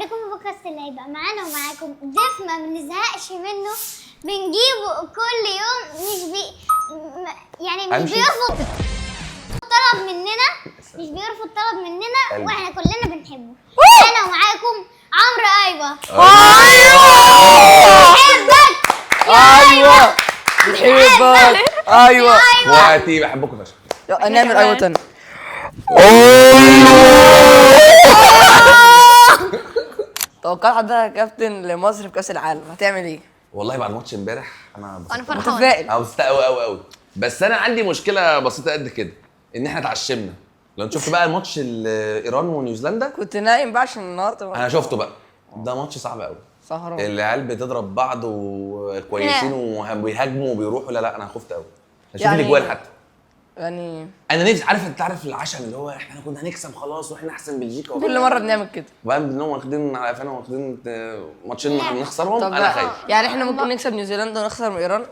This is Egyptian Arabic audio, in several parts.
اهلا بكم في بودكاست اللي هيبقى معانا ومعاكم ضيف ما بنزهقش منه، بنجيبه كل يوم، مش بي يعني مش أمشي. بيرفض طلب مننا، مش بيرفض طلب مننا قلبي. واحنا كلنا بنحبه. انا ومعاكم عمرو ايوه. ايوه. بحبك. ايوه بنحبك. ايوه. وقتي بحبكم فشخ. يلا نعمل ايوه تاني. توقعت حضرتك يا كابتن لمصر في كاس العالم هتعمل ايه؟ والله بعد ماتش امبارح انا انبسطت. انا فرحان. متفائل. انا مبسوط قوي قوي قوي، بس انا عندي مشكلة بسيطة قد كده، ان احنا اتعشمنا. لو انت شفت بقى الماتش ايران ونيوزيلندا، كنت نايم بقى عشان النهارده انا شفته بقى، ده ماتش صعب قوي. سهران. العيال بتضرب بعض وكويسين وبيهاجموا وبيروحوا. لا لا انا خفت قوي اشوف يعني- الاجوال حتى. يعني انا نفسي، عارف انت عارف العشم اللي هو احنا كنا هنكسب خلاص واحنا احسن بلجيكا وبتاع. كل مرة بنعمل كده. وبعدين بنقوم واخدين على قفانا، واخدين ماتشين نخسرهم. طب انا لا. خايف. يعني احنا ممكن نكسب نيوزيلندا ونخسر من ايران،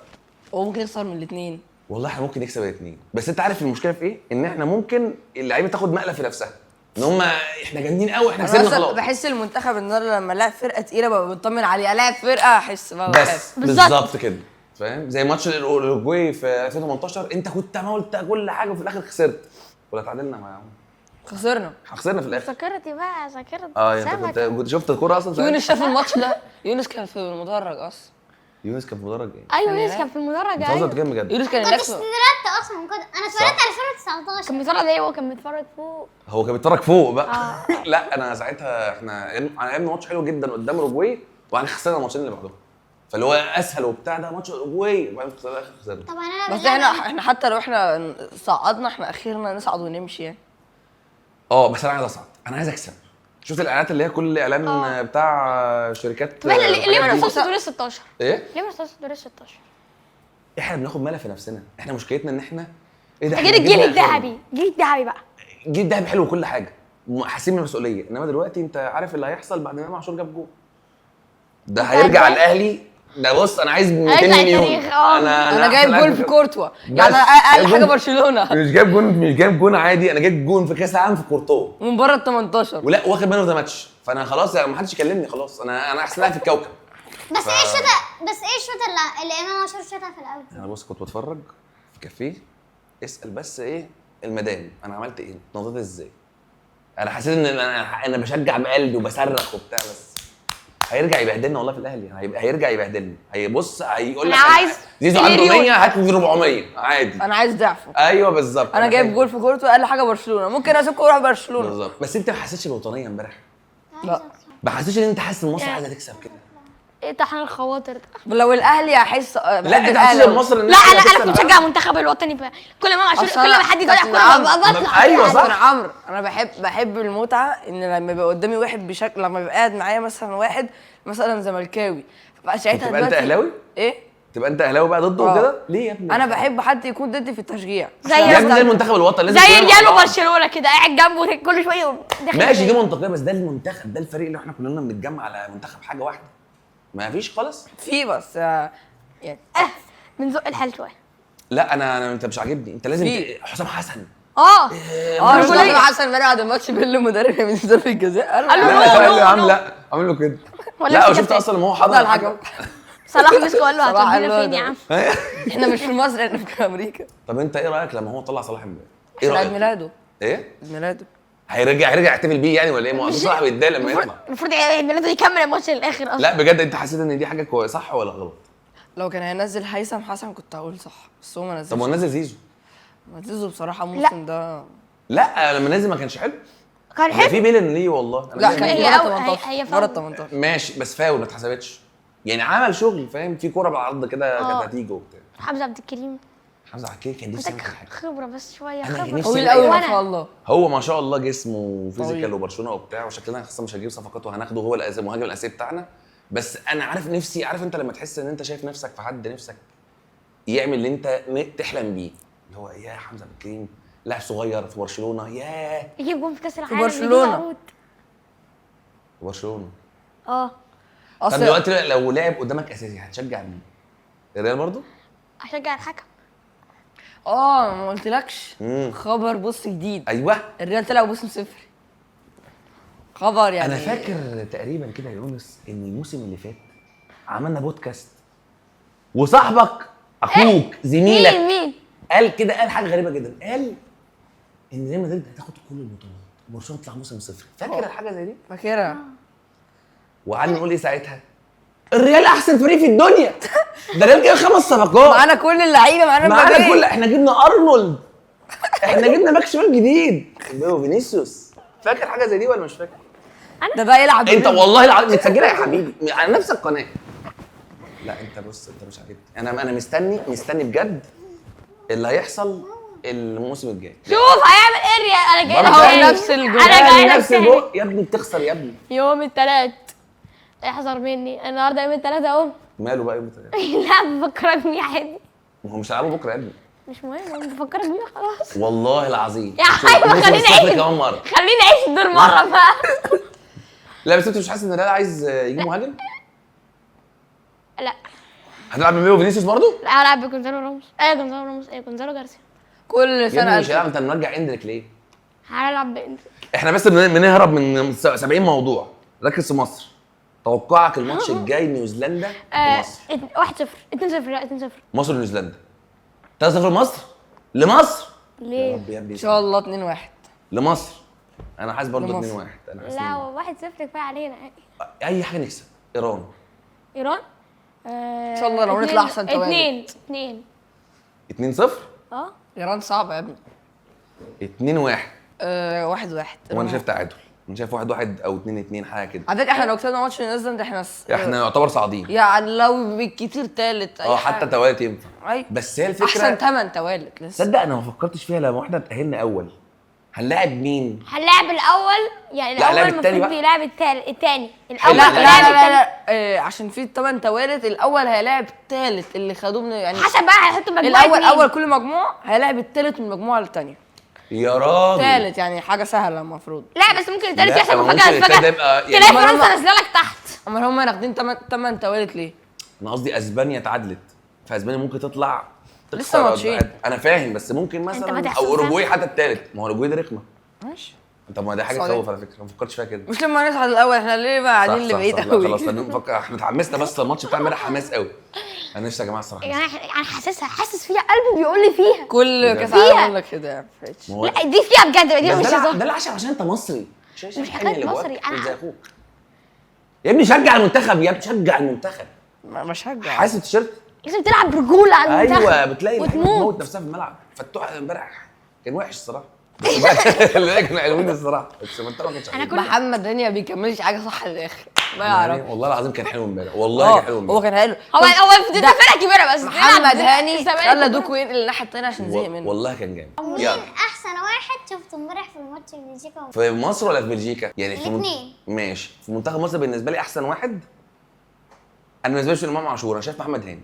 وممكن نخسر من الاثنين. والله احنا ممكن نكسب الاثنين، بس انت عارف المشكلة في ايه؟ ان احنا ممكن اللعيبة تاخد مقلب في نفسها، ان هم احنا جامدين قوي، احنا كسبنا خلاص. بحس المنتخب النهارده لما لاعب فرقه تقيلة ببقى بطمن عليه، الاعب فرقه احس بقى بس بخاف. بالظبط. بالظبط كده، فاهم؟ زي ماتش الاوروجواي في 2018، انت كنت عملت كل حاجة وفي الاخر خسرت، ولا تعادلنا معاهم؟ خسرنا. خسرنا في الاخر. ذاكرتي بقى، ذاكرتي. اه يعني انت كنت شفت الكورة اصلا ساعتها؟ يونس شاف الماتش ده، يونس كان في المدرج اصلا. يونس كان في مدرج ايه؟ ايوه يونس كان في المدرج. بتهزر؟ ايوه بتتكلم بجد؟ يونس كان كنت هناك. اتفرجت اصلا، كنت انا اتفرجت على 2019. كان بيتفرج ايه؟ هو كان بيتفرج فوق. هو كان بيتفرج فوق بقى. لا انا ساعتها احنا لعبنا ماتش حلو جدا قدام اوروجواي، وبعدين خسرنا الماتشين اللي بعدهم، فاللي هو اسهل وبتاع ده ماتش اوروجواي، وبعدين في الاخر خسرنا. طبعا انا بس احنا حتى لو احنا صعدنا، احنا اخيرا نصعد ونمشي يعني. اه بس انا عايز اصعد، انا عايز اكسب. شفت الاعلانات اللي هي كل اعلان بتاع شركات؟ طب احنا ليه ما الحاجات دي؟ نوصلش دور ال 16؟ ايه؟ ليه ما نوصلش دور ال 16؟ احنا بناخد مالها في نفسنا، احنا مشكلتنا ان احنا ايه ده؟ غير احنا الجيل جبنا آخرنا. الذهبي، الجيل الذهبي بقى. الجيل الذهبي حلو وكل حاجة، حاسين بالمسؤولية، انما دلوقتي انت عارف اللي هيحصل بعد ما امام عاشور جاب جول ده هيرجع الاهلي ده. بص انا عايز 200 هيرجع مليون. التاريخ، اه. انا جايب أحسن لاعب جول في كورتوا، يعني بس. اقل جايب حاجة جول. برشلونة. مش جايب جون، مش جايب جون عادي، انا جايب جون في كاس العالم في كورتوا من بره ال 18. ولا واخد man of the match، فانا خلاص يعني ما حدش يكلمني خلاص، انا احسن لاعب في الكوكب. بس ايه الشوطه، بس ايه الشوطه اللي امام عاشور شاطها في الاول؟ انا بص كنت بتفرج في كافيه، اسال بس ايه المدام انا عملت ايه؟ نطيت ازاي؟ انا حسيت ان انا بشجع بقلبي وبصرخ وبتاع، بس هيرجع يبهدلنا والله في الاهلي، هيرجع يبهدلنا، هيبص هيقول لك أنا عايز زيزو عنده مليون. 100 هات لي 400 عادي. انا عايز ضعفه. ايوه بالظبط. انا جايب خايف. جول في كورتوا اقل حاجة برشلونة، ممكن اسيبكم واروح برشلونة. بالظبط. بس انت ما حسيتش بالوطنيه امبارح؟ لا. ما حسيتش ان انت حاسس ان مصر عايزه تكسب كده؟ ايه طحن الخواطر ده؟ لو الاهلي احس لا انت حسيت ان مصر لا انا كنت بشجع المنتخب الوطني بقى. كل ما عاشور، أصل كل ما أنا- حد يضيع كابتن كورة عمرو. ببقى بطلع. ايوه كابتن صح. عمرو، انا بحب المتعة ان لما يبقى قدامي واحد بشكل، لما يبقى قاعد معايا مثلا واحد مثلا زملكاوي، فبقى ساعتها تبقى انت دلوقتي- اهلاوي؟ ايه؟ تبقى انت اهلاوي بقى ضده آه. وكده؟ ليه يا ابني؟ انا بحب حد يكون ضدي في التشجيع. زي يا ابني ده المنتخب الوطني لازم زي كلنا مع ريال بعض. وبرشلونة كده، قاعد جنبه كل شوية داخل ماشي دي فيه. منطقية، بس ده المنتخب، ده الفريق اللي احنا كلنا بنتجمع على منتخب حاجة واحدة، ما فيش خالص. في بس يعني بنزق الحال شوية. لا انا انت مش عاجبني، انت لازم في. حسام حسن. اه اه رجولية. مش حسن مرعي بعد الماتش بيقول للمدرب من ضربه الجزاء قال قال له له لا no، قال له يا no، عم no. لا عامل له كده. ولا لا في وشفت كابتن. اصلا لما هو حضر حضر الحكم. صلاح مسكه وقال له صلاح قال هتودينا له فين يا ده. عم؟ احنا مش في مصر، احنا في امريكا. طب انت ايه رايك لما هو طلع صلاح امبارح؟ ايه عيد رايك؟ ميلاده. ايه؟ عيد ميلاده. هيرجع يحتفل بيه يعني ولا ايه؟ ما هو صلاح بيتضايق لما يطلع. المفروض عيد ميلاده يكمل الماتش للاخر اصلا. لا بجد انت حسيت ان دي حاجة كويسة صح ولا غلط؟ لو كان هينزل هيثم حسن كنت هقول صح، بس هو ما طب ما هو نزلش. نزل زيزو. ما زيزو بصراحة الموسم ده لا لما نزل ما كانش حلو. كان ده حلو. في بيلن ليه والله. أنا لا شايف كان هي بره أو- 18. هي بره فاول. 18. ماشي بس فاول ما اتحسبتش، يعني عمل شغل فاهم، في كورة بالعرض كده كانت هتيجي وبتاع. حمزة عبد الكريم حمزة عبد الكريم كان نفسي محتاج يعمل حاجة. خبره بس شوية، أنا خبره. نفسي طويل قوي ما وأنا. شاء الله. هو ما شاء الله جسمه و physical طويل. وبرشلونة وبتاع، وشكلنا اصلا مش هنجيب صفقات وهناخده هو المهاجم الاساسي بتاعنا. بس انا عارف نفسي، عارف انت لما تحس ان انت شايف نفسك في حد، نفسك يعمل اللي انت تحلم بيه، اللي هو يا حمزة عبد الكريم لاعب صغير في برشلونة، ياه يجيب جون في كاس العالم، برشلونة. يجيب عروض. برشلونة. اه طب اصل دلوقتي لو لعب قدامك اساسي هتشجع مين؟ الريال برضه؟ اشجع الحكم. ما قلتلكش مم. خبر بص جديد. ايوه الريال طلع بموسم صفر. خبر يعني. انا فاكر تقريبا كده يا يونس ان الموسم اللي فات عملنا بودكاست وصاحبك اخوك زميلك مين؟ قال كده، قال حاجة غريبة جدا، قال ان ريال مدريد هتاخد كل البطولات وبرشلونة تطلع موسم صفر. فاكر الحاجة زي دي؟ فاكرها. وقعدنا نقول ايه ساعتها؟ الريال احسن فريق في الدنيا، ده الريال جايب 5 صفقات، معانا كل اللعيبة، معانا معانا مبابي. كل، احنا جبنا ارنولد، احنا جبنا باك شمال جديد وفينيسيوس. فاكر حاجة زي دي ولا مش فاكر؟ ده بقى يلعب انت والله العظيم متسجله يا حبيبي على نفس القناة. لا انت بص، انت مش عاجبني. انا مستني بجد اللي هيحصل الموسم الجاي. شوف هيعمل ايه الريال. انا جاي لك هو تاني. نفس الجول. انا جاي لك نفس تاني الجول يا ابني، بتخسر يا ابني. يوم الثلاث احذر مني النهارده يوم الثلاث اهو. ماله بقى يوم الثلاث؟ لا بفكرك بيه عادي. ما هو مش هيلعبوا بكره يا ابني. مش مهم، بفكرك بيه خلاص. والله العظيم يا حبيبي الموسم خليني الصفر اعيش كمان مرة. خليني اعيش الدور مرة بقى. لا بس انت مش حاسس ان الريال عايز يجيب مهاجم؟ لا هتلعب بمبابي وفينيسيوس برضه؟ لا هلعب بجونزالو راموس. ايه جونزالو راموس، ايه جونزالو جارسيا. كل يا سنة ابني مش هيلعب، انت مرجع اندريك ليه؟ هلعب بإندريك. احنا بس بنهرب من 70 موضوع. ركز في مصر. توقعك الماتش الجاي نيوزيلندا ومصر. 1-0 2-0. لا 2-0. مصر ونيوزيلندا 3-0 مصر لمصر. يا ليه؟ رب يا ابني ان شاء الله 2-1 لمصر. انا حاسس برضه لمصر. 2-1. انا حاسس لا 2-1. 1-0 كفاية علينا. اي حاجة نكسب. ايران ايران ان شاء الله لو نطلع احسن توالد. 2 2 2-0. اه ايران صعبة يا ابني. 2-1. 1-1. وانا شايف تعادل، انا شايف 1-1 او 2-2 حاجة كده. على فكرة احنا لو كسبنا ماتش نيوزيلندا احنا احنا يعتبر صاعدين. يعني لو بالكتير تالت. حتى توالت ينفع. أيوة. بس هي الفكرة احسن 8 توالت لسه. تصدق انا ما فكرتش فيها. لما احنا اتاهلنا اول هنلاعب مين؟ هنلاعب الاول يعني لا، الاول هنلاعب التاني المفروض بقى. بيلعب التاني الاول لا لا بيلعب لا التاني. لا, لا. عشان في 8 توالت الاول هيلاعب التالت اللي خدوه من يعني حسب بقى هيحطوا مجموعة الاول مين. اول كل مجموعة هيلاعب التالت من المجموعة الثانية. يا راجل تالت يعني حاجة سهلة المفروض. لا بس ممكن التالت لا، يحصل ما مفاجاة ممكن التالت فجاة يبقى يعني تلاقي أمال فرنسا هما- نازله لك تحت. امال هم واخدين 8 توالت ليه؟ انا قصدي اسبانيا اتعادلت، فاسبانيا ممكن تطلع لسه تخسر ماتشين. انا فاهم بس ممكن مثلا فاتح او سوسة. اوروجواي حتى التالت. ما هو اوروجواي ده رخمة. ماشي. طب ما ده حاجة السعودية. تخوف على فكرة، ما فكرتش فيها كده. مش لما نصعد الاول احنا ليه بقى قاعدين صح، لبعيد صح، لا قوي؟ خلاص نفكر. احنا اتحمسنا بس الماتش بتاع امبارح حماس قوي. انا نفسي يا جماعة الصراحة يعني انا حاسسها، حاسس فيها، قلبي بيقول لي فيها. كل بجد. كاس عالم اقول لك كده يا فريتش. ما هو لا دي فيها بجد، دي بس مش ده هزار. ده العشم عشان انت مصري. مش حكاية مصري، أنا- زي اخوك يا ابني. شجع المنتخب يا ابني، شجع المنتخب. مش هشجع. حاسس التيشيرت؟ لازم تلعب برجوله على المنتخب. ايوه بتلاقي اللعيبة وتموت. بتموت نفسها في الملعب. فتوح امبارح كان وحش الصراحة. اللي كانوا حلوين الصراحة، بس المنتخب ما كانش أنا حلو. كل- محمد هاني ما بيكملش حاجة صح للاخر، ما يعرف. والله العظيم كان حلو امبارح، والله كان حلو هو امبارح. كان حلو. هو في ده فرقه كبيرة بس محمد هاني الزمالك خلى دوكو ينقل الناحية الثانية عشان زهق منه. والله كان جامد. مين يلا احسن واحد شفته امبارح في الماتش بلجيكا؟ في مصر ولا في بلجيكا؟ يعني في الاتنين. ماشي. في منتخب مصر بالنسبة لي احسن واحد انا بالنسبة لي مش امام عاشور، انا شايف محمد هاني.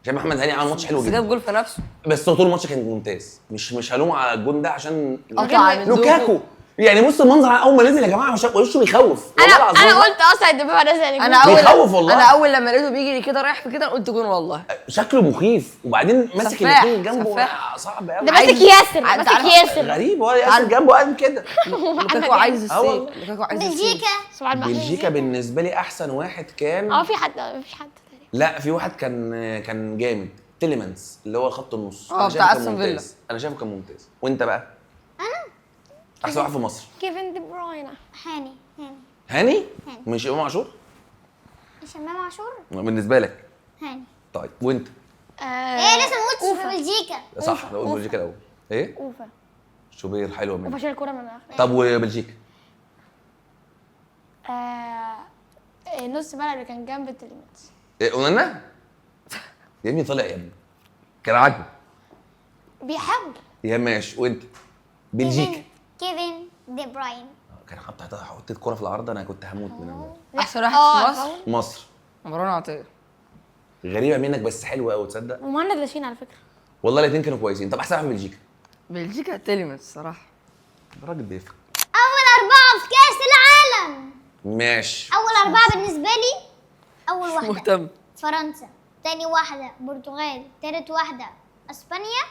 شايف محمد هاني عمل ماتش حلو بس جاب جدا، جول في نفسه. بس هو طول الماتش كان ممتاز. مش هلوم على الجون ده عشان قطع من دوكو. لوكاكو. يعني بص المنظر اول ما نزل يا جماعة وشه بيخوف والله انا العظيم. انا قلت اصلا الدفاع نزل. انا اول بيخوف والله. انا اول لما لقيته بيجري كده رايح في كده قلت جون والله. شكله مخيف، وبعدين ماسك سفاح، الاثنين جنبه سفاح. صعب قوي. ده ماسك ياسر، ماسك ياسر. غريب، هو ياسر جنبه قاعد كده. لوكاكو عايز آه والله. ال save، لوكاكو عايز ال save. بلجيكا. سبحان الله. بلجيكا بالنسبة لي احسن واحد كان في حد، مفيش حد تقريبا. لا في واحد كان جامد، تيليمانس اللي هو خط النص. أنا شايفه بتاع كان أستون فيلا. ممتاز. انا شايفه كان ممتاز. وانت بقى؟ انا احسن واحد في مصر كيفن دي بروين. هاني. هاني هاني؟ مش امام عاشور؟ مش امام عاشور. بالنسبة لك؟ هاني. طيب وانت؟ ايه لسه ما قلتش في بلجيكا. صح، قول بلجيكا الاول. ايه؟ اوفا. شوبير حلوة منك. اوفا شال الكورة من الاخر. طب وبلجيكا؟ نص ملعب اللي كان جنب تيليمانس. إيه قلنا؟ يا ابني طلع يا ابني كان عاجبه بيحاول. يا ماشي. وانت؟ بلجيكا كيفن دي بروين. كان حاطط حطيت كورة في العارضة، انا كنت هموت من الموت. احسن واحد في مصر مصر مروان عطية. غريبة منك بس حلوة قوي تصدق. ومهند لاشين على فكرة. والله الاثنين كانوا كويسين. طب احسن واحد في بلجيكا؟ بلجيكا تيليمانس الصراحة. الراجل بيفهم. اول 4 في كاس العالم. ماشي. اول 4 بالنسبة لي، اول واحدة مهتم. فرنسا، تاني واحدة برتغال، تالت واحدة اسبانيا،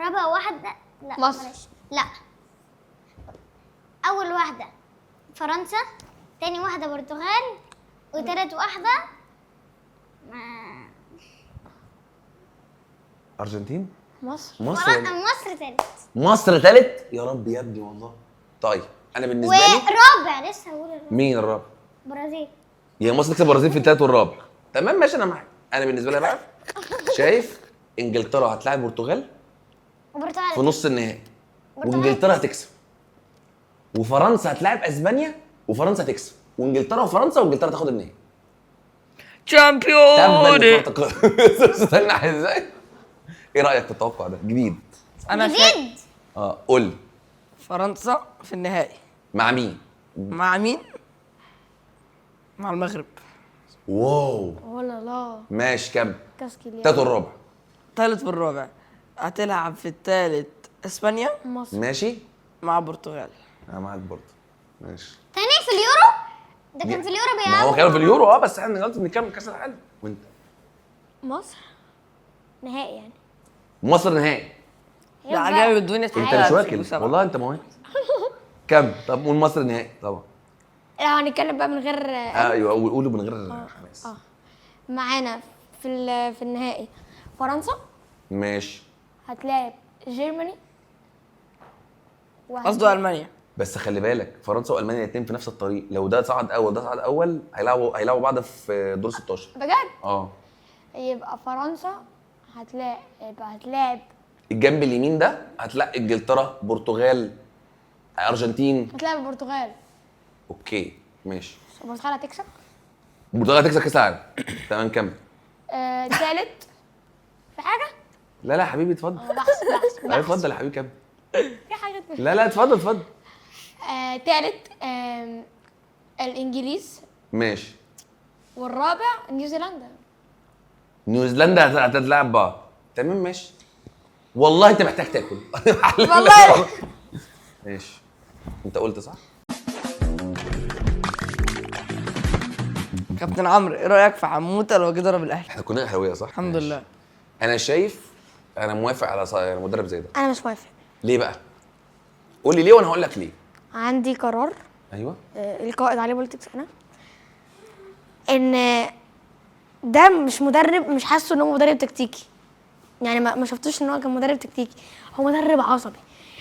رابع واحدة لا مصر. معلش. لا اول واحدة فرنسا، تاني واحدة برتغال، وتالت واحدة ارجنتين، مصر. مصر ولا- مصر تالت. مصر تالت يا رب يا ابني والله. طيب انا بالنسبة لي ورابع لسه هقول الرابع. مين الرابع؟ برازيل. يا مصر تكسب البرازيل في التالت والرابع. تمام ماشي انا معاك. انا بالنسبة لي بقى شايف انجلترا هتلاعب البرتغال وبرتغال في نص النهائي، برتغال. وانجلترا هتكسب، وفرنسا هتلاعب اسبانيا وفرنسا هتكسب، وانجلترا وفرنسا، وانجلترا تاخد النهائي. تبا champion. لكرة القدم. استنى ازاي؟ ايه رايك في التوقع ده؟ جديد. انا شايف جديد. قول لي. فرنسا في النهائي. مع مين؟ مع مين؟ مع المغرب. wow ولا لا ماشي كمل. كاس كيليا. التالت والرابع. الثالث والرابع هتلعب في الثالث اسبانيا مصر. ماشي مع البرتغال. انا معاك برضه. ماشي. تاني في اليورو؟ ده كان في اليورو ما بيلعبوا. هو كانوا في اليورو بس احنا دلوقتي بنتكلم كاس العالم. وانت؟ مصر نهائي يعني. مصر نهائي. ده عجائب الدنيا. انت مش واكل والله، انت مواكل. كم؟ طب قول مصر نهائي طبعا. لو هنتكلم بقى من غير ايوه قولوا من غير حماس. معانا في النهائي فرنسا. ماشي. هتلاعب جيرماني. قصده المانيا. بس خلي بالك فرنسا والمانيا الاثنين في نفس الطريق، لو ده صعد اول ده صعد اول هيلعبوا بعض في دور 16. بجد؟ يبقى فرنسا هتلاعب الجنب اليمين ده، هتلاقي انجلترا، برتغال، ارجنتين. هتلاعب البرتغال. okay ماشي. البرتغال هتكسب. البرتغال هتكسب كاس العالم. تمام كمل. تالت في حاجة؟ لا لا حبيبي اتفضل. بحث. اتفضل يا حبيبي كمل. في حاجة. لا لا اتفضل اتفضل. تالت الانجليز. ماشي. والرابع نيوزيلندا. نيوزيلندا هتتلعب بعض. تمام ماشي. والله انت محتاج تاكل. والله. ماشي انت قلت صح. كابتن عمرو ايه رايك في عموتة لو جه ضرب الاهلي؟ احنا كلنا اهلاويه صح؟ الحمد لله. انا شايف، انا موافق على مدرب زي ده. انا مش موافق. ليه بقى؟ قول لي ليه وانا هقول لك ليه. عندي قرار. ايوه. القائد عليه بوليتكس انا ان ده مش مدرب، مش حاسه ان هو مدرب تكتيكي يعني، ما شفتوش ان هو كان مدرب تكتيكي، هو مدرب عصبي.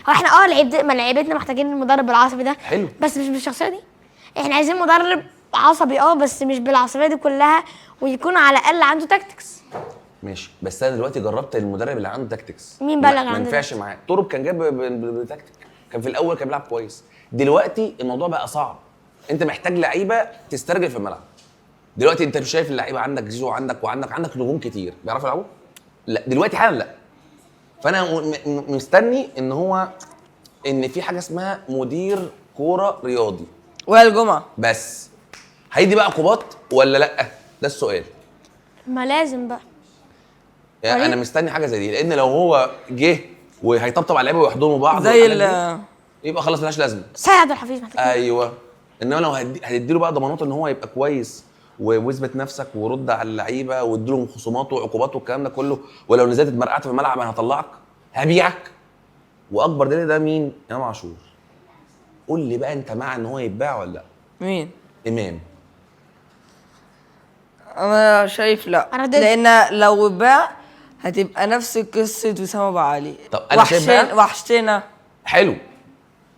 هو احنا لعيبتنا محتاجين المدرب العصبي ده. حلو. بس مش بالشخصية دي. احنا عايزين مدرب عصبي بس مش بالعصبيه دي كلها، ويكون على الاقل عنده tactics. ماشي. بس انا دلوقتي جربت المدرب اللي عنده tactics. مين بقى اللي عنده؟ ما ينفعش معاه. طرب كان جايب بتكتيك، كان في الاول كان بيلعب كويس، دلوقتي الموضوع بقى صعب. انت محتاج لعيبة تسترجل في الملعب. دلوقتي انت مش شايف اللعيبة، عندك زيزو عندك وعندك عندك نجوم كتير بيعرفوا يلعبوا؟ لا دلوقتي حالا لا. فانا مستني ان هو ان في حاجة اسمها مدير كورة رياضي. وائل جمعه بس هيدي بقى عقوبات ولا لا؟ ده السؤال. ما لازم بقى يعني انا مستني حاجة زي دي، لان لو هو جه وهيطبطب على اللعيبة ويحضنوا بعض زي يبقى خلاص ملهاش لازمه. سيد عبد الحفيظ محتاج. ايوه. انما لو هتدي له بقى ضمانات ان هو يبقى كويس واثبت نفسك ورد على اللعيبة وادي لهم خصومات وعقوبات والكلام ده كله، ولو نزلت اتمرقعت في الملعب انا هطلعك هبيعك. واكبر دليل ده مين؟ امام عاشور. قول لي بقى انت مع ان هو يتباع ولا لا؟ مين؟ امام. انا شايف لا، أنا ضد. لان لو اتباع هتبقى نفس قصة وسام ابو علي. طب انا شايف بقى وحشتنا. حلو،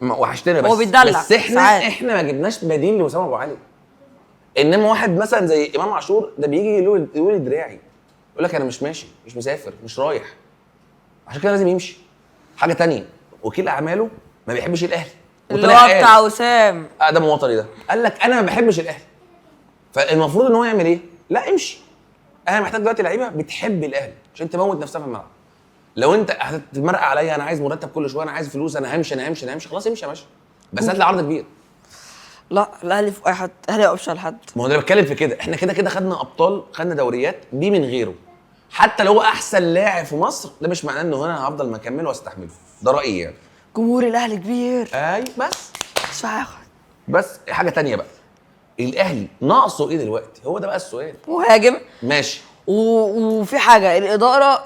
وحشتنا، بس هو بيتدلع بس احنا ساعات. احنا ما جبناش بديل لوسام ابو علي. انما واحد مثلا زي امام عاشور ده بيجي يقول دراعي، يقول لك انا مش ماشي، مش مسافر، مش رايح، عشان كده لازم يمشي. حاجة تانية، وكيل اعماله ما بيحبش الاهلي، اللي هو بتاع وسام ده وطني ده، قال لك انا ما بحبش الاهلي. فالمفروض ان هو يعمل ايه؟ لا امشي. انا محتاج دلوقتي لعيبة بتحب الاهلي عشان تموت نفسها في الملعب. لو انت هتتمرقع عليا انا عايز مرتب كل شوية، انا عايز فلوس، انا همشي انا همشي انا همشي، خلاص امشي يا باشا، بس هات لي عرض كبير. لا الاهلي في اي حد، الاهلي ما يقفش على حد. ما هو انا بتكلم في كده، احنا كده كده خدنا ابطال، خدنا دوريات دي من غيره. حتى لو هو احسن لاعب في مصر ده مش معناه انه انا هفضل مكمل واستحمله، ده رايي يعني. جمهور الاهلي كبير. اي بس مش هاخد. بس حاجة تانية بقى، الاهلي ناقصه ايه دلوقتي؟ هو ده بقى السؤال. مهاجم ماشي. وفي حاجة، الادارة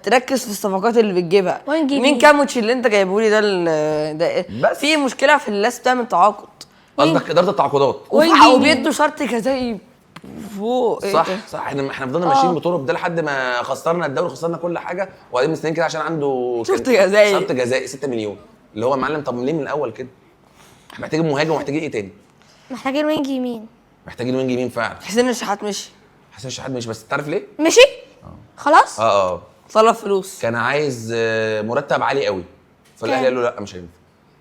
تركز في الصفقات اللي بتجيبها. مين كاموتش اللي انت جايبه لي ده؟ ده بس في مشكلة في الناس بتعمل تعاقد. قصدك ادارة التعاقدات. وبيدوا شرط جزائي فوق. صح صح، احنا فضلنا ماشيين بطرق ده لحد ما خسرنا الدوري، خسرنا كل حاجة، وبعدين مستنيين كده عشان عنده شرط جزائي، شرط جزائي 6 مليون، اللي هو يا معلم طب ليه من الاول كده؟ احنا محتاجين مهاجم ومحتاجين ايه تاني؟ محتاجين wing يمين. محتاجين wing يمين فعلا. حسين الشحات مشي. حسين الشحات مشي، بس تعرف ليه؟ مشي؟ خلاص؟ طلب فلوس، كان عايز مرتب عالي قوي، فالاهلي قال له لا مش هينفع.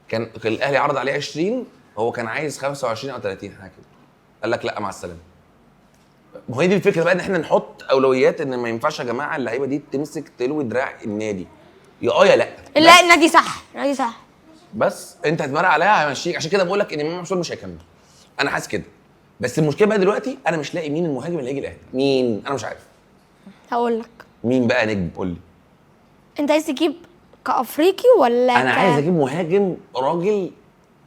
كان الاهلي عرض عليه 20، هو كان عايز 25 او 30 حاجة كده، قال لك لا مع السلامة. ما هي دي الفكرة بقى، ان احنا نحط اولويات، ان ما ينفعش يا جماعة اللعيبة دي تمسك تلوي دراع النادي، يا يا لا. لا النادي صح، النادي صح، بس انت هتمرق عليها همشيك. عشان كده بقول لك ان امام عاشور مش هيكمل، انا حاسس كده. بس المشكلة بقى دلوقتي انا مش لاقي مين المهاجم اللي هيجي الاهلي، مين؟ انا مش عارف. هقول لك مين بقى نجم، قول لي. انت عايز تجيب كافريقي ولا انا عايز اجيب مهاجم راجل.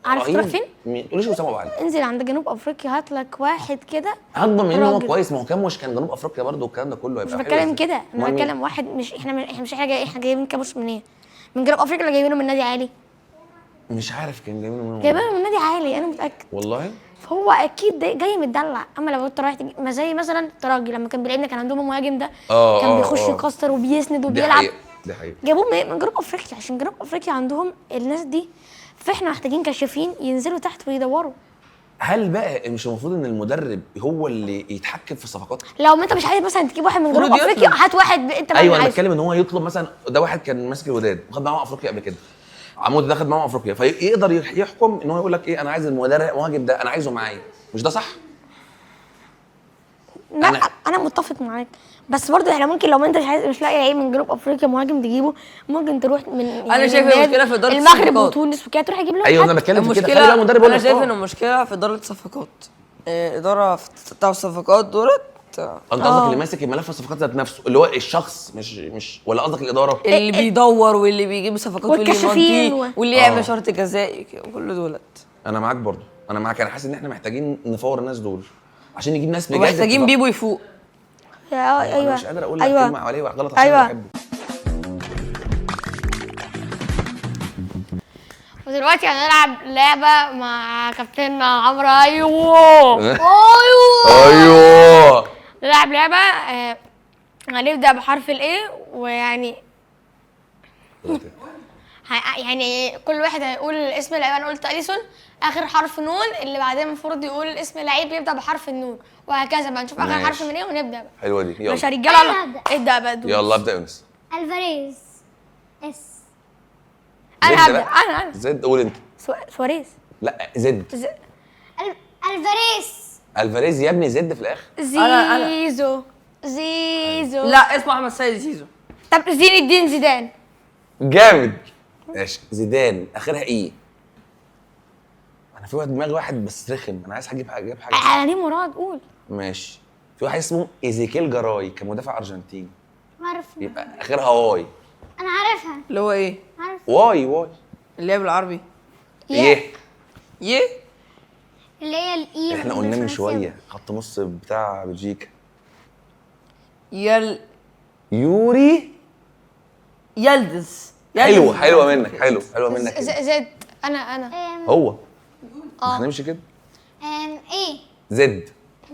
عارف تروح فين؟ ما تقوليش اسامة ابو علي. انزل عند جنوب افريقيا هات لك واحد كده، هضمن منه هو كويس، ما هو كان مش كان جنوب افريقيا برده والكلام ده كله، مش بتكلم كده، انا بتكلم واحد مش احنا مش حاجة، احنا جايبين كابوس منين؟ من جنوب افريقيا ولا جايبينه من نادي عالي؟ مش عارف كان جايبينه منين، جايبينه من نادي عالي انا متاكد والله. فهو اكيد جاي متدلع. اما لو انت رايح ما زي مثلا الترجي لما كان بيلعبنا كان عندهم المهاجم ده كان بيخش يكسر وبيسند وبيلعب. دي حقيقة. جابوه من جنوب افريقيا عشان جنوب افريقيا عندهم الناس دي، فاحنا محتاجين كشافين ينزلوا تحت ويدوروا. هل بقى مش المفروض ان المدرب هو اللي يتحكم في الصفقات؟ لو ما انت مش عايز مثلا تجيب واحد من جنوب افريقيا، هات واحد انت ايوه انا بتكلم ان هو يطلب مثلا، ده واحد كان ماسك الوداد وخد معاهم افريقيا قبل كده، عمود ده خد معاهم افريقيا، فيقدر يحكم ان هو يقول لك ايه، انا عايز المدرب المهاجم ده انا عايزه معايا، مش ده صح؟ لا انا متفق معاك، بس برضه احنا ممكن لو انت مش لاقي لعيب من جنوب افريقيا مهاجم تجيبه، ممكن تروح من يعني انا شايف المشكلة في ادارة المغرب وتونس وكده، تروح تجيب لهم. ايوه انا بتكلم في كده، خلي بقى المدرب. انا شايف ان المشكلة في ادارة الصفقات، ادارة بتاع الصفقات دولت. انت قصدك اللي ماسك الملف الصفقات ذات نفسه، اللي هو الشخص، مش ولا قصدك الادارة؟ اللي بيدور واللي بيجيب صفقات واللي يمضي واللي يعمل شرط جزائي وكل دولت. انا معاك برضه، انا معاك. انا حاسس ان احنا محتاجين نفور الناس دول عشان نجيب ناس بجد، محتاجين بيبو يفوق. ايوه انا مش قادر اقول لك كلمة عليه غلط عشان انا بحبه. ودلوقتي هنلعب لعبه مع كابتن عمرو. ايوه ايوه نلعب لعبه، هنبدا بحرف ال A، ويعني يعني كل واحد هيقول اسم اللعيب. انا قلت اليسون، اخر حرف نون، اللي بعدين المفروض يقول اسم لعيب يبدا بحرف النون، وهكذا بقى. نشوف اخر حرف من ايه ونبدا بقى. حلوة دي، يلا ماشي يا رجاله، ابدا بقى. يلا ابدا يا يونس. الفاريز S. انا هبدا، انا Z. قول انت. سواريز. لا Z. الفاريز. الفاريز يا ابني، Z في الاخر. زيزو. زيزو. لا اسمه احمد سيد زيزو. طب زين الدين زيدان. جامد ماشي. زيدان اخرها ايه؟ انا في واحد دماغي واحد بس رخم، انا عايز اجيب حاجة. انا ليه مراد؟ قول. ماشي، في واحد اسمه ايزيكيل جراي، كان مدافع ارجنتيني. عارفه. يبقى اخرها Y. انا عارفها. اللي هو ايه؟ عارفه. Y Y اللي هي بالعربي يه يه اللي هي ال E. احنا قلنا من شوية خط نص بتاع بلجيكا. يل يوري يلدز. حلوة حلوة منك، حلو حلوة منك. Z. انا هو هنمشي كده. ايه Z. Z.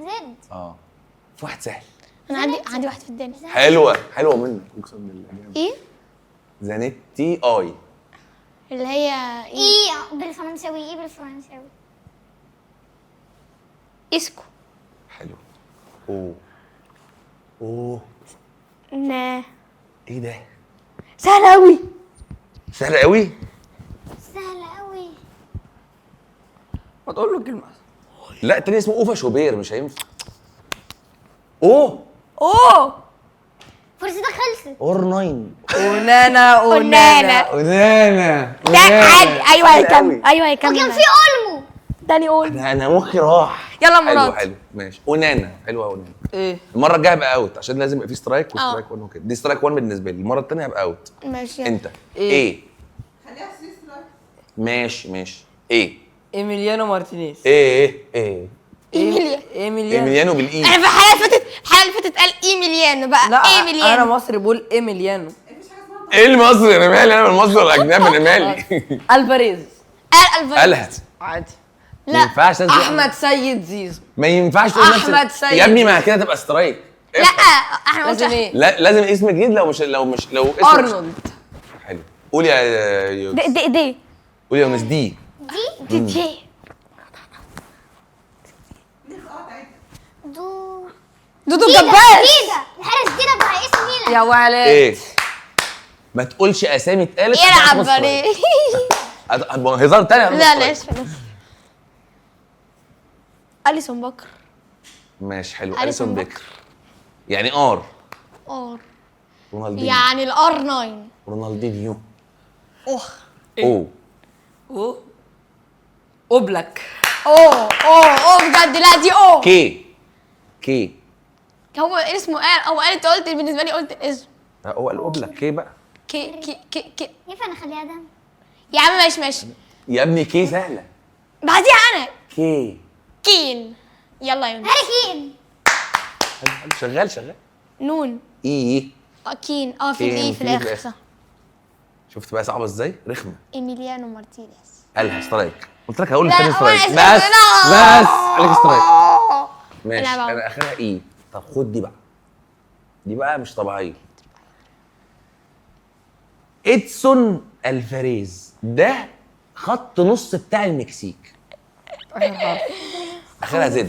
في واحد سهل. انا عندي واحد في الدنيا. حلوة حلوة منك اقسم بالله. ايه؟ زانيتي I اللي هي ايه بالفرنساوي؟ ايه بالفرنساوي؟ اسكو. حلو. اوه اوه نا ايه ده؟ سهل قوي. سهل قوي؟ سهل قوي. ما تقول له كلمة. لا التاني اسمه اوفا شوبير، مش هينفع. اوه اوه فرصتك خلصت. اور 9. اونانا اونانا اونانا. ده عادي. ايوه هيكمل. ايوه هيكمل. وكان في اولمو. تاني اولمو. انا مخي راح. يلا مراد. حلو حلو ماشي. اونانا حلوة اونانا. ايه المرة الجاية هبقى out، عشان لازم يبقى في strike و strike 1 وكده. دي strike 1 بالنسبة لي، المرة الثانية هبقى out. ماشي. انت ايه؟ خليها 3 strike. ماشي ماشي. ايه؟ ايميليانو مارتينيز. ايه ايه ايميليانو بال E. انا في الحلقة اللي فاتت، الحلقة اللي فاتت قال ايميليانو بقى. لا ايميليانو. انا مصري بقول ايميليانو. ايه المصري؟ انا مالي، انا من مصر ولا اجنبي؟ انا مالي. الفاريز. قال الفاريز قالها عادي. ما ينفعش. احمد سيد زيزو. ما ينفعش تقول نفس احمد سيد يا ابني، ما كده تبقى strike. لا احنا لازم ايه؟ لا لازم اسم جديد. لو مش لو مش لو اسم ارنولد. حلو. قول يا يونس. دي دي قول يا يونس. دي دي دي دي دو دودو ديدا. الجبار. ديدا الحارس ديدا بتاع AC ميلان. يا ولد ايه؟ ما تقولش اسامي اتقالت. يلعب عليه. هزار تاني. لا لا اسف اسف. اليسون بكر. ماشي حلو. أليسون اليسون بكر. بكر يعني R. R رونالدينيو. يعني ال R 9. رونالدينيو. اوه او او اوبلك. او او او بجد. لا دي او. K K. هو اسمه قال او قال، انت قلت بالنسبة لي قلت الاسم. هو قال اوبلك K بقى. K K K K. ينفع نخليها ده؟ يا عم ماشي ماشي. يا ابني K سهلة. بعديها انا K. كين. يلا يا يونس. هاري كين. حلو حلو. شغال شغال. نون. E. كين. في كين، ال E في في إيه في الاخر الآخر. صح. شفت بقى صعبة ازاي؟ رخمة. ايميليانو مارتينيز. قالها strike. قلت لك هقول لا، الثاني لا، strike. وأنا بس لا. بس عليك strike. ماشي لا بقى. انا اخرها E. طب خد دي بقى، دي بقى مش طبيعية. ادسون الفاريز ده خط نص بتاع المكسيك. اخرها Z.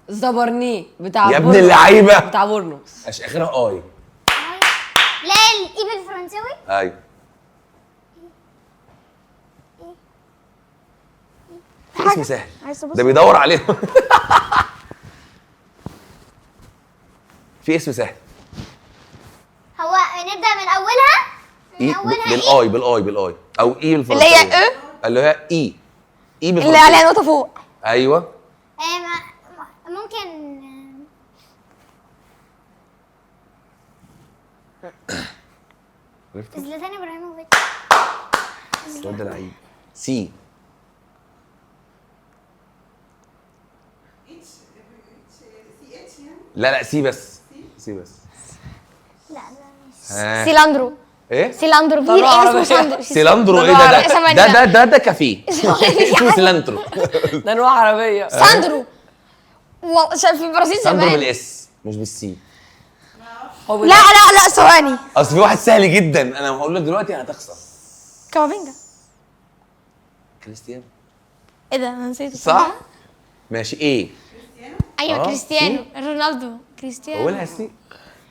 زبرني بتاع يا ابن بورنوس. اللعيبة. بتاع بورنوس. ماشي اخرها I. لا ال E بالفرنساوي. ايوه في اسم سهل عايز تبص؟ ده بيدور عليهم. في اسم سهل. هو نبدا من اولها؟ من اي اولها بال I بال I بال I او E بالفرنساوي. اللي هي إيه؟ اللي هي E E اللي بالفرنساوي. عليها نقطة فوق. ايوه. ممكن عرفت؟ زلاتان ابراهيموفيتش. الواد ده لعيب. C. لا لا C بس. C بس. لا لا مش ها. سيلاندرو. ايه؟ سيلاندرو في طلعوا ايه اسمه عربية. ساندرو. سيلاندرو ايه ده؟ ده ثواني، ده لا. ده ده, ده كافيه اسمه سيلاندرو. ده نوع عربية. ساندرو والله في البرازيل ساندرو زمان. بال S مش بال C. هو لا لا لا ثواني. اصل في واحد سهل جدا انا هقول لك دلوقتي هتخسر. كامافينجا. كريستيانو. ايه ده انا نسيته. صح؟ ماشي ايه؟ ايوه كريستيانو رونالدو كريستيانو. قولها C.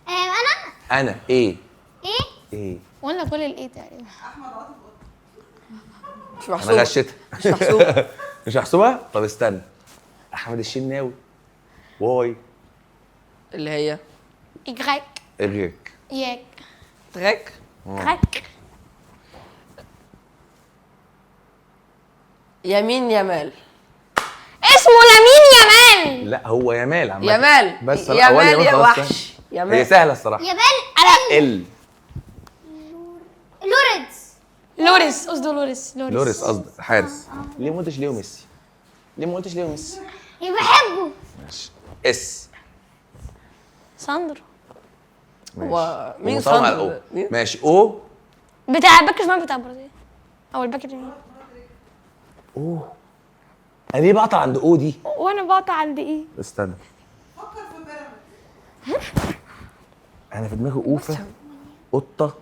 انا انا ايه؟ ايه؟ ايه؟ قلنا كل ال A تقريبا. مش انا محسوبة. غشيتها. مش محسوبة. مش محسوبة؟ طب استنى. احمد الشناوي. Y. اللي هي إجراك. اغيك. ياك. تراك. تراك. يمين يمال. اسمه لامين يامال. لا هو يمال عامة. يمال. بس لا هو يمال يمال يا خلاص. وحش. هي يمال. سهلة الصراحة. يابال ال لوريدز. لوريس قصده لوريس. لوريس لوريس قصدك حارس. ليه ما قلتش ليو ميسي؟ ليه ما قلتش ليو ميسي؟ بحبه. ماشي S. ساندرو. هو مين ومطلع ساندرو ال O. ده؟ مين؟ ماشي O بتاع الباك الشمال بتاع البرازيل او الباك اليمين. اوه انا ليه بقطع عند O دي؟ وانا بقطع عند ايه؟ استنى انا في دماغي اوفه قطة،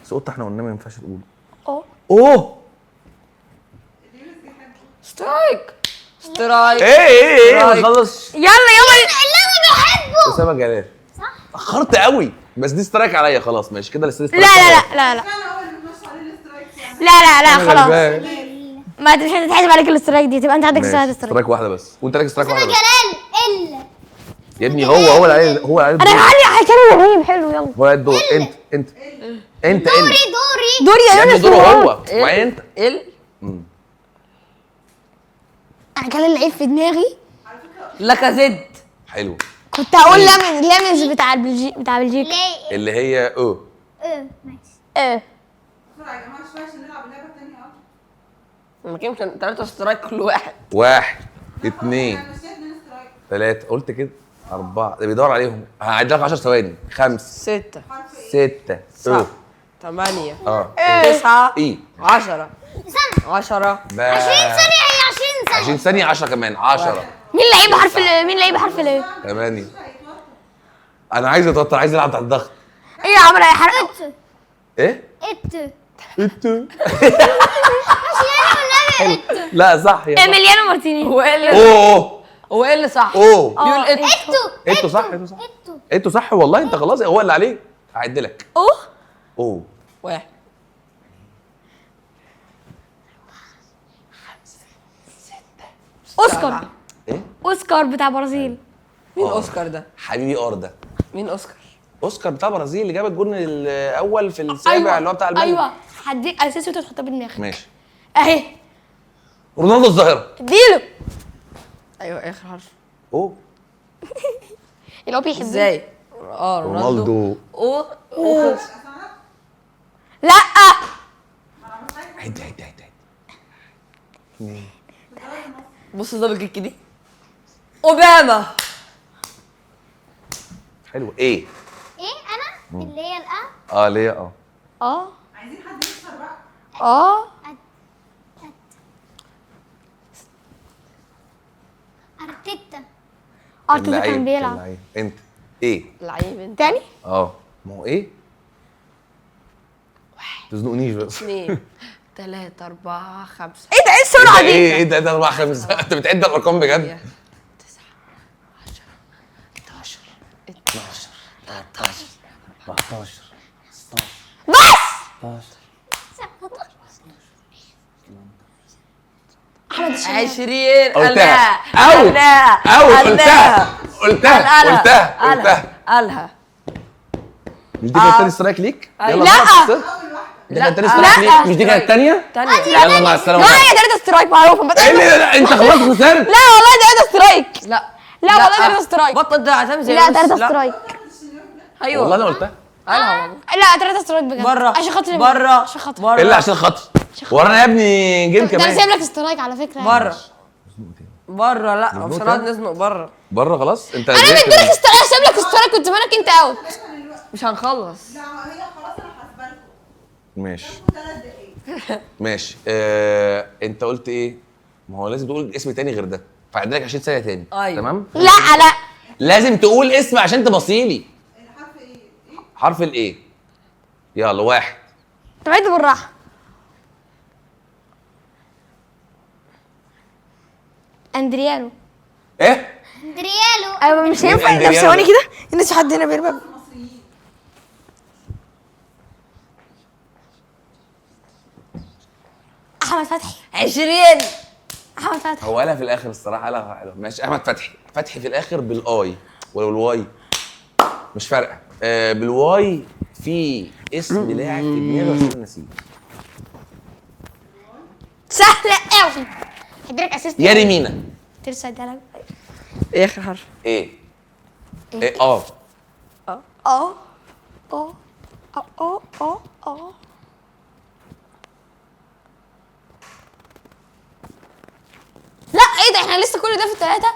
بس قطة احنا قلنا ما ينفعش تقول. او اوه strike strike. ايه ايه ايه ما strike. تخلصش. يلا يلا اللي انا بحبه. اسامة جلال. صح. اخرت قوي بس دي strike عليا خلاص. ماشي كده لسه لا لا لا لا لا لا لا لا خلاص ما مش هتتحسب عليك ال strike دي، تبقى انت عندك strike. strike واحدة بس وانت لك strike اسامة واحدة بس. جلال ال يا ابني هو اللي عليه، هو اللي عليه انا الدور. هعلي هكلم رهيب حلو. يلا هو اللي عليه الدور. انت انت انت دوري ال دوري دوري يا يا ابني يونس. دوره هو وبعدين انت. ال انا كان اللعيب في دماغي لاكازيت. حلو. كنت هقول لامنز بتاع البلجيك بتاع بلجيكا. ليه؟ اللي هي او اه ماشي. اه بسرعة يا جماعة شوية عشان نلعب اللعبة الثانية. ما كان 3 strike كل واحد. 1 2 انا مشيت 2 strike. 3 قلت كده 4 ده بيدور عليهم. هعد لك 10 ثواني. 5 6 6 7 8 اه 9 ايه 10 استنى 10 20 ثانية. هي 20 ثانية. 20 ثانية 10 كمان 10. مين لعيب حرف ال مين لعيب حرف ال 8. انا عايز اتوتر، عايز العب تحت الضغط. ايه يا عمرو يا حرق؟ ايه؟ اتو اتو. مش يعني والنبي اتو. لا صح يا ايميليانو مارتينيز. هو ايه اللي اوه هو ايه اللي صح؟ اوه بيقول اتو. اتو اتو صح، اتو صح، اتو اتو صح والله. انت خلاص هو اللي عليك. هعد لك. اوه اوه 1 5 6 اوسكار. ايه؟ اوسكار بتاع برازيل. مين اوسكار ده؟ حبيبي اردا. مين اوسكار؟ اوسكار بتاع برازيل اللي جاب الجون الاول في السابع اللي هو بتاع المانيا. ايوه هديك assist وانت تحطها بدماغك. ماشي اهي رونالدو الظاهرة. اديله. ايوه اخر حرف. اوه اللي هو بيحبه ازاي؟ رونالدو. او او لا عد عد عد عد. بص double kick دي. اوباما. حلو. ايه؟ ايه انا اللي هي الأ؟ اللي هي اه. عايزين حد يكسر بقى. ارتيتا. ارتيتا كان بيلعب. انت ايه؟ لعيب انت تاني؟ ما هو ايه؟ 1 تزنقنيش بس. 2 3 4 5. ايه ده؟ ايه السرعة دي؟ ايه ده 4 5؟ انت بتعد الارقام بجد؟ 9 10 11 12 13 14 16 بس 17 احمد الشناوي. 20. قلتها. أو قلتها قلتها قلتها قلتها. قالها. مش دي كانت تاني strike ليك؟ يلا لا. دي كانت تاني strike ليك؟ مش دي كانت التانية؟ تانية. يلا مع السلامة. لا يا تلاتة strike معروفة. ايه اللي لا انت خلاص خسرت. لا والله تلاتة strike. لا لا والله تلاتة strike. بطل ده عتام زي لا تلاتة strike. ايوه والله انا قلتها. قالها والله. لا تلاتة strike بجد. بره عشان خاطري بره عشان خاطري. بره. الا عشان خاطري. ورانا يا ابني game كمان. ده انا سايب لك strike على فكرة. بره بره. لا مش هنقعد نزنق بره. بره خلاص. انت انا مديلك strike، سايب لك strike كنت زمانك انت out. مش هنخلص. لا هي خلاص انا حاسبه لكم. ماشي 3 دقايق. ماشي. انت قلت ايه؟ ما هو لازم تقول اسم تاني غير ده، فعد لك 20 ثانية تاني. ايوه تمام؟ لا لا لازم تقول اسم عشان تبصيلي. الحرف ايه؟ حرف الايه؟ يلا 1. طب عد بالراحة. اندريانو. ايه؟ اندريالو. ايوه مش هينفع. طب ثواني كده، الناس حد هنا بيرمي. احمد فتحي. 20. احمد فتحي. هو قالها في الاخر الصراحة، قالها حلو. ماشي احمد فتحي. فتحي في الاخر بال I ولا بال Y؟ مش فارقه. بال Y في اسم لاعب في دماغي بس انا ناسيه. سهلة قوي. هديلك assist. ياري مينا. ترسل ده. ايه اخر حرف؟ ايه؟ ايه؟ اه اه اه اه اه اه اه. لا ايه ده؟ احنا لسه كل ده في 3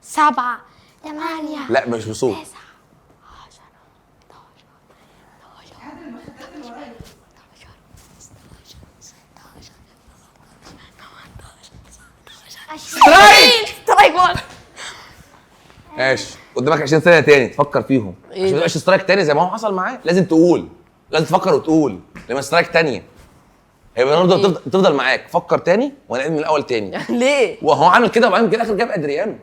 7 8. لا مش بصوت. 9 10 11 12 13 16 17 strike. strike 1. ماشي قدامك 20 ثانية تاني تفكر فيهم عشان ما يبقاش strike تاني زي ما هو حصل معاه. لازم تقول، لازم تفكر وتقول لما strike تانية هيبقى النهارده تفضل معاك. فكر تاني وهنعيد من الاول تاني. ليه؟ وهو عامل كده وبعدين كده اخر جاب ادريانو.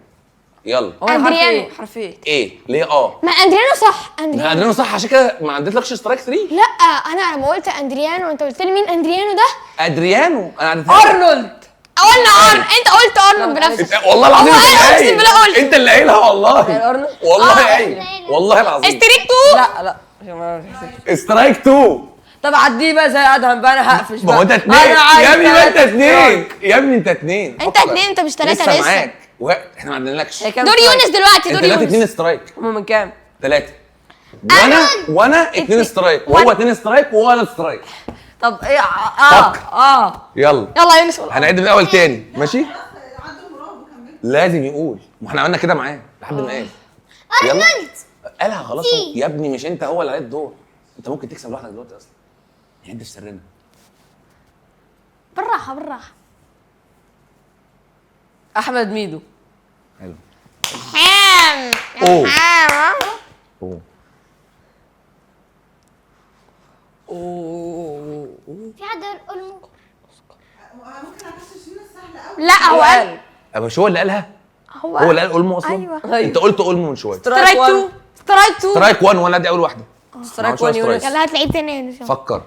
يلا هو حرف أدريانو. ايه؟ حرف ايه؟ ايه؟ ليه اه؟ ما اندريانو صح. اندريانو ما ادريانو صح، عشان كده ما عدتلكش strike 3. لا انا لما قلت اندريانو وانت قلت لي مين اندريانو ده؟ ادريانو انا عدتها. ارنولد. قلنا ارن، انت قلت ارنولد بنفسك. والله العظيم هو انت قال اللي اقسم قايل. بالله قلت. انت اللي قايلها والله. ارنولد؟ والله قايل والله العظيم. strike 2. لا لا strike 2. طب عديه بقى زي ادهم بقى، انا هقفش بقى. ما هو انت 2 يا ابني، ما انت 2 يا ابني، انت 2. انت 2، انت مش 3 لسه لسه. معاك وقت، احنا ما عندناش. دور يونس دلوقتي، دور انت يونس. 2 strike. هم من كام؟ 3. وانا 2 strike، وهو 2 strike وهو strike. طب ايه؟ يلا يلا يا يونس. هنعد من الاول تاني. ماشي؟ لازم يقول، ما احنا عملنا كده معاه لحد ما قال. يلا قالها خلاص يا ابني. مش انت هو اللي عليه الدور، انت ممكن تكسب لوحدك دلوقتي اصلا. نعد في سرنا بالراحة بالراحة. احمد ميدو. حلو. حام. أوه. حام. أوه. اوه. في حد قال اولمو؟ ممكن اغشش يونس، سهلة قوي. لا هو قال، مش هو اللي قالها؟ هو هو اللي قال اولمو اصلا؟ ايوه. انت قلت اولمو من شوية. strike 2، strike 2. strike 1 ولا دي اول واحدة؟ strike 1 يونس. يلا هات لعيب تاني يا يونس. فكر،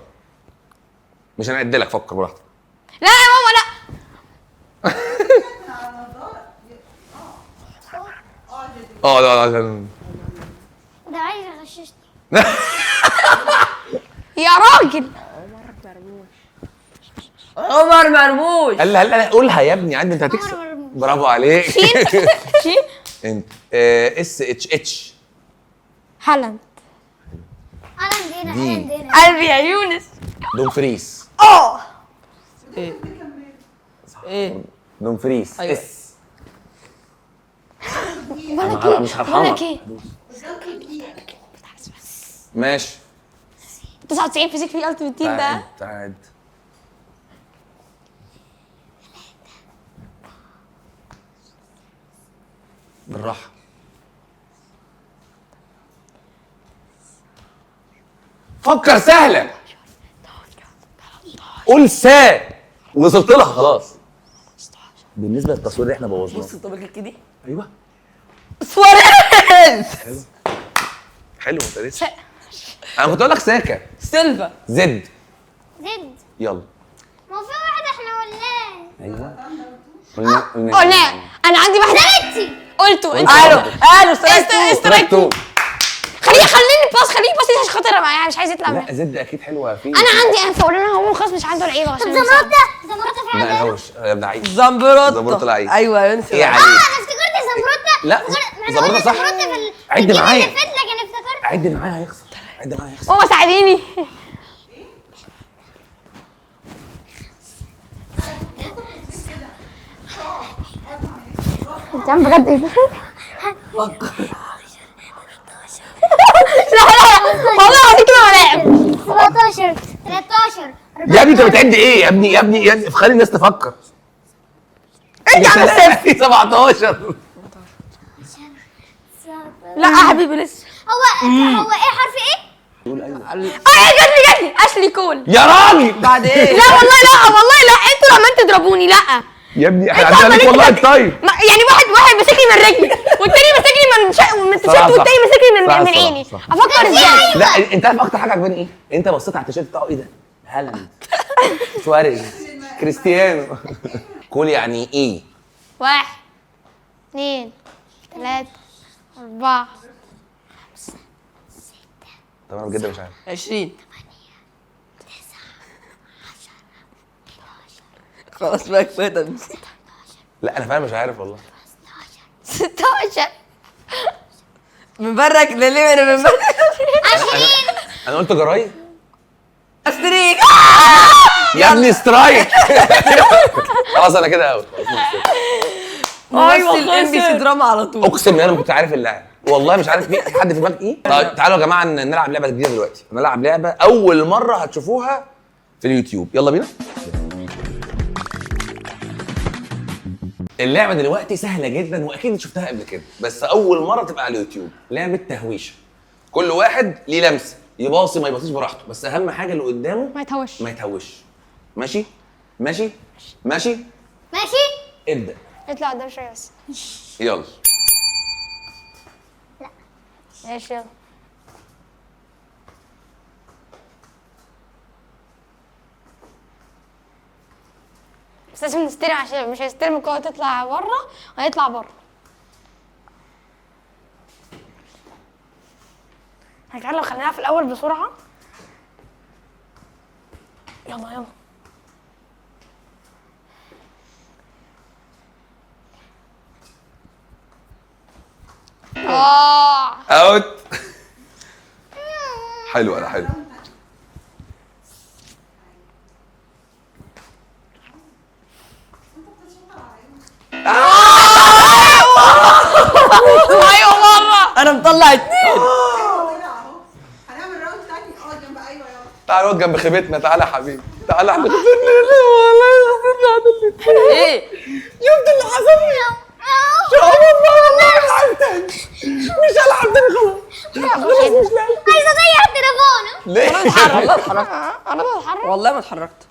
مش هنعد لك، فكر براحتك. لا يا ماما لا. اه لا لا ده عايز يغششني يا راجل. عمر مرموش. قال لا قولها يا ابني عادي، انت هتكسب. برافو عليك. شين شين. انت S H H. هالاند. هالاند هنا، هالاند هنا. قلبي يا يونس. دومفريس. اه. ايه ايه دومفريس. أيوة. S. انا مش هرحمك. بقولك ايه، ماشي. 99 physique في Ultimate Team ده. تعال. بالراحة. فكر سهلة. قول سا، وصلت لها خلاص. بالنسبة للتصوير اللي احنا بوظناه. بص الطبقة دي. ايوه. سواريز. حلو انت لسه. انا كنت اقول لك ساكا. سيلفا. زد. زد. يلا. ما في واحد احنا قلناه. ايوه. قلنا قلنا. انا عندي واحدة قلته انت. قالوا strike 2. strike 2. خليني pass، خليني pass عشان خاطر انا مش عايز يطلع منها. لا زد اكيد حلوة فيه. انا عندي انف اقول لها هو خلاص مش عنده لعيبة عشان. طب زمرطه، زمرطه في لا حد؟ هوش يا ابن عيد. زمبروتا. زمبروتا لعيب. ايوه يا يونس. ايه عليك؟ انا افتكرت زمرطه. لا زمبروتا صح. عد معايا. لكن افتكرت. عد معايا هيخسر، عد معايا هيخسر. ماما ساعديني. انت عم بجد ايه ده؟ لا لا والله العظيم كده ولا 17 13. يا ابني انت بتعد ايه يا ابني؟ يا ابني يا ابني خلي الناس تفكر. انت عم الصفر. 17. لا يا حبيبي لسه. هو ايه حرف ايه؟ يقول ايوه. جاتلي جاتلي اشلي كول. يا راجل بعد ايه؟ لا والله، لا والله لا، انتوا عمالين تضربوني. لا يا ابني احنا عندنا عليك والله. طيب يعني واحد ماسكني من رجلي، والتاني ماسكني من التيشيرت، والتاني ماسكني من عيني. افكر ازاي؟ لا انت عارف اكتر حاجة عجباني ايه؟ انت بصيت على التيشيرت بتاعه ايه ده؟ هالاند، سواريز، كريستيانو. كول يعني ايه؟ 1 2 3 4 5 6. طب انا بجد مش عارف. 20 9 10 11. خلاص بقى كفاية تمثيل. لا انا فعلا مش عارف والله. 16. مبرك ليه؟ انا مبرك. 20. انا قلت جراي. strike يا ابني strike. خلاص انا كده out. ممثل MBC دراما على طول. اقسم بالله انا ما كنت عارف اللاعب والله، مش عارف مين. حد في دماغك ايه؟ طيب تعالوا يا جماعة نلعب لعبه جديدة دلوقتي. نلعب لعبه اول مرة هتشوفوها في اليوتيوب. يلا بينا. اللعبة دلوقتي سهلة جدا واكيد شفتها قبل كده، بس اول مرة تبقى على اليوتيوب. لعبه تهويشه. كل واحد ليه لمسه، يباصي ما يباصيش براحته، بس اهم حاجة اللي قدامه ما يتهوش. ما يتهوش. ماشي ماشي ماشي ماشي. ابدا. اطلع قدام شوية بس. يلا. لا ماشي يلا. بس لازم نستلم عشان مش هيستلم الكورة تطلع بره وهيطلع بره. احنا لو خليناها في الاول بسرعة. يلا يلا. out. حلو، انا حلو. ايوه بره. انا مطلع 2. هنعمل round تاني. اقعد جنب. ايوه يلا تعال اقعد جنب خيبتنا. تعالى يا حبيبي، تعالى احنا خسرنا. والله خسرنا. ايه؟ شفت اللي حصل؟ شاء الله والله مش هلعب تاني، مش هلعب تاني خلاص. خلاص مش لاعب. عايزه اضيع تليفونه. ليه؟ والله اتحركت، انا بتحرك. والله ما اتحركت.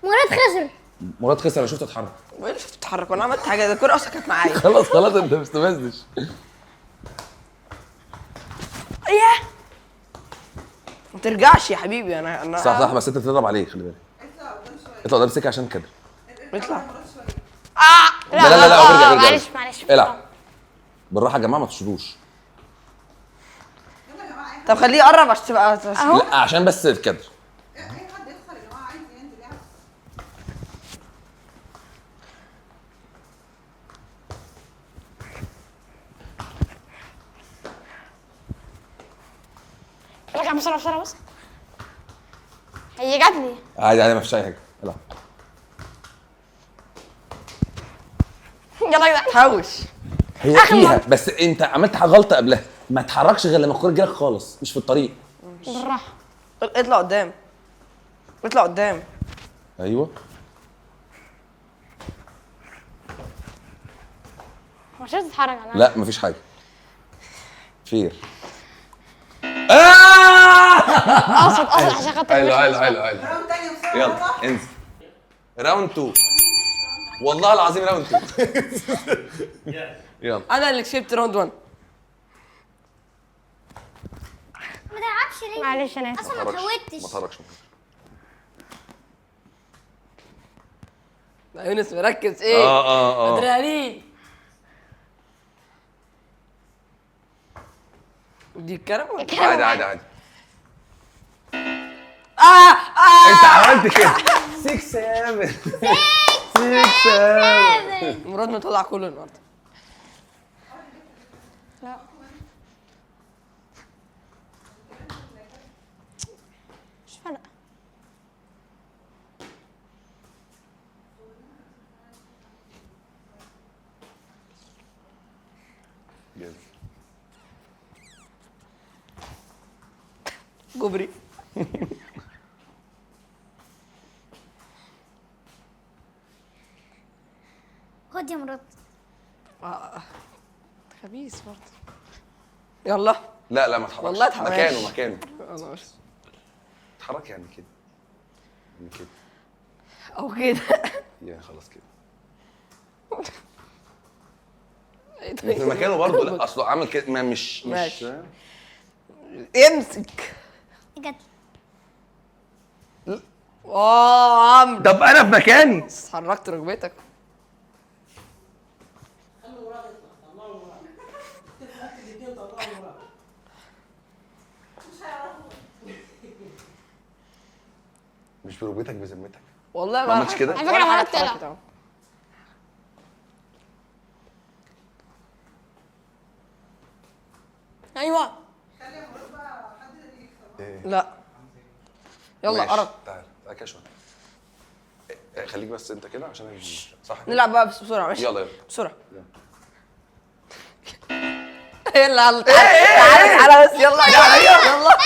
مراد خسر. مراد خسر، انا شفته اتحرك. وايه اللي شفت بتتحرك؟ وانا عملت حاجة؟ ده الكورة اصلا كانت معايا. خلاص خلاص انت ما استفزتش. ايه؟ ما ترجعش يا حبيبي. انا صح صح، بس انت بتضرب عليه، خلي بالك. اطلع قدام شوية. اطلع قدام سكة عشان كده. اطلع. لا لا لا، ارجع ارجع. معلش معلش، العب بالراحة يا جماعة، ما تشدوش. يلا يا جماعة، اي حد طب خليه يقرب عشان تبقى لا عشان بس الكادر. اي حد يخسر يا جماعة، عايز ينزل يلعب. ارجع بسرعة بسرعة بس. هي جات لي عادي عادي، ما فيش اي حاجة. العب. يلا يلا. تحوش. هي فيها، بس انت عملت حاجة غلطه قبلها. ما تحركش غير لما الكورة تجيلك خالص، مش في الطريق. بالراحة. اطلع قدام، اطلع قدام. ايوه. مش عايز تتحرك انا. لا مفيش حاجة. فير. اقصد اقصد عشان خاطر. حلو حلو حلو حلو. round تاني بسرعة. يلا انزل. round 2. والله العظيم round 2. يلا. انا اللي كسبت round 1. ما تلعبش ليه؟ معلش انا اسف. اصلا ما اتهودتش. ما تحركش. لا يونس مركز. ايه؟ اه ادرينالين. دي الكلام ولا؟ عادي عادي عادي. اه انت عملت كده 6 7 6 7. مراد مطلع كله النهارده. لا مش فارقه. جبري. خد يا مراد. خبيث برضه. يلا. لا لا ما تحركش. والله اتحرك. مكانه مكانه. خلاص. اتحرك يعني كده. يعني كده. او كده. يعني خلاص كده. في مكانه برضه. لا اصله عامل كده، ما مش مش. ماشي. امسك. جت. اه عمرو. طب انا في مكاني. حركت ركبتك. مش بركبتك، بذمتك. والله ما عملتش كده؟ على فكرة مراد طلع. ايوه. لا يلا ماشي. قرب. تعال تعال كده شوية. خليك بس انت كده عشان صح كده؟ نلعب بقى بس بسرعة. ماشي يلا يلا بسرعة. يلا يلا تعالى تعالى بس. يلا يلا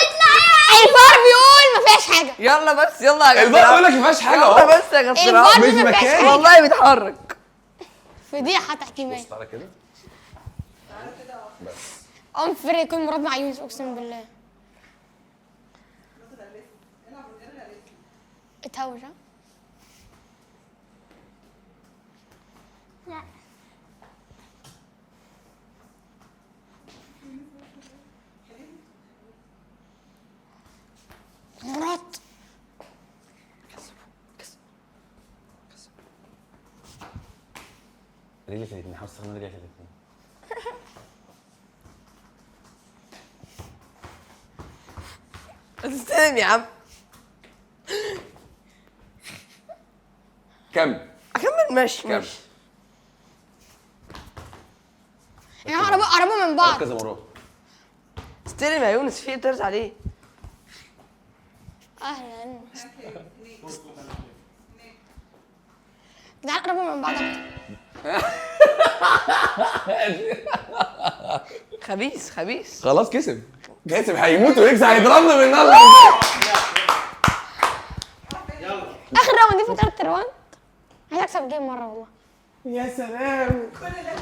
الفار بيقول ما فيهاش حاجة. يلا بس. يلا يا الفار جدع. بيقول لك ما فيهاش حاجة يلا اهو. بس يا جدع. الفار مش بيقول ما فيهاش مكاني. حاجة. والله بيتحرك. فضيحة تحكيميه. بص تعالى كده بس. unfair يكون مراد مع يونس اقسم بالله. اتهوش. ها؟ لا مراد رجلك الاثنين، حاول تستخدم رجلك الاثنين. استلم يا عم. كمل اكمل. ماشي كمل. ماشي. يا جماعة قربوا قربوا من بعض. ركز يا مراد. استلم يا يونس، في ايه بترز عليه؟ اهلا. جدعان قربوا من بعض اكتر. خبيث خبيث. خلاص كسب كسب، هيموت ويكسب، هيضربنا بالنار. اخر round دي فترة round، عايز اكسب game مرة والله. يا سلام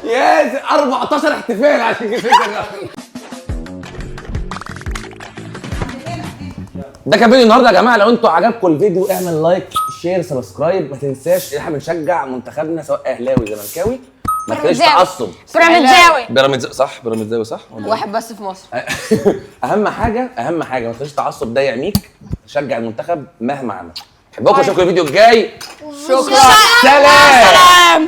يا 14 احتفال عشان كسبت ال round. ده كان فيديو النهارده يا جماعة. لو انتوا عجبكم الفيديو اعمل like share subscribe. ما تنساش احنا بنشجع منتخبنا سواء اهلاوي زملكاوي، ما تخليش تعصب. بيراميدزاوي. بيراميدز صح، بيراميدزاوي صح ولا إيه؟ واحد بس في مصر. اهم حاجة، اهم حاجة ما تخليش التعصب ده يعميك. شجع المنتخب مهما عمل. بحبكم، اشوفكم الفيديو الجاي. شكرا. سلام. سلام.